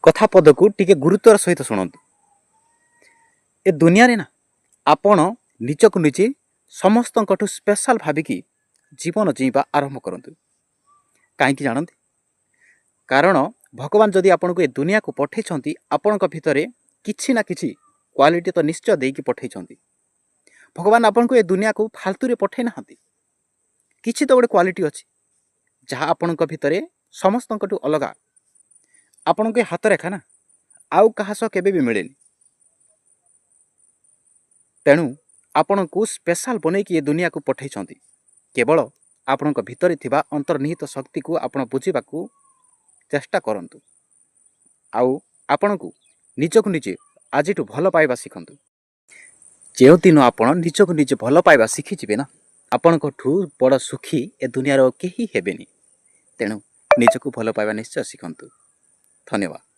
କଥା ପଦକୁ ଟିକେ ଗୁରୁତ୍ୱର ସହିତ ଶୁଣନ୍ତୁ। ଏ ଦୁନିଆରେ ନା ଆପଣ ନିଜକୁ ନିଜେ ସମସ୍ତଙ୍କଠୁ ସ୍ପେଶାଲ ଭାବିକି ଜୀବନ ଜୀଇଁବା ଆରମ୍ଭ କରନ୍ତୁ। କାହିଁକି ଜାଣନ୍ତି? କାରଣ ଭଗବାନ ଯଦି ଆପଣଙ୍କୁ ଏ ଦୁନିଆକୁ ପଠେଇଛନ୍ତି, ଆପଣଙ୍କ ଭିତରେ କିଛି ନା କିଛି କ୍ୱାଲିଟି ତ ନିଶ୍ଚୟ ଦେଇକି ପଠେଇଛନ୍ତି। ଭଗବାନ ଆପଣଙ୍କୁ ଏ ଦୁନିଆକୁ ଫାଲତୁରେ ପଠେଇ ନାହାନ୍ତି। କିଛି ତ ଗୋଟେ କ୍ୱାଲିଟି ଅଛି, ଯାହା ଆପଣଙ୍କ ଭିତରେ ସମସ୍ତଙ୍କଠୁ ଅଲଗା। ଆପଣଙ୍କ ଏ ହାତ ରେଖା ନା ଆଉ କାହା ସହ କେବେ ବି ମିଳେନି। ତେଣୁ ଆପଣଙ୍କୁ ସ୍ପେଶାଲ ବନେଇକି ଏ ଦୁନିଆକୁ ପଠେଇଛନ୍ତି। କେବଳ ଆପଣଙ୍କ ଭିତରେ ଥିବା ଅନ୍ତର୍ନିହିତ ଶକ୍ତିକୁ ଆପଣ ବୁଝିବାକୁ ଚେଷ୍ଟା କରନ୍ତୁ ଆଉ ଆପଣଙ୍କୁ ନିଜକୁ ନିଜେ ଆଜିଠୁ ଭଲ ପାଇବା ଶିଖନ୍ତୁ। ଯେଉଁଦିନ ଆପଣ ନିଜକୁ ନିଜେ ଭଲ ପାଇବା ଶିଖିଯିବେ ନା, ଆପଣଙ୍କଠୁ ବଡ଼ ସୁଖୀ ଏ ଦୁନିଆର ଆଉ କେହି ହେବେନି। ତେଣୁ ନିଜକୁ ଭଲ ପାଇବା ନିଶ୍ଚୟ ଶିଖନ୍ତୁ। ଧନ୍ୟବାଦ।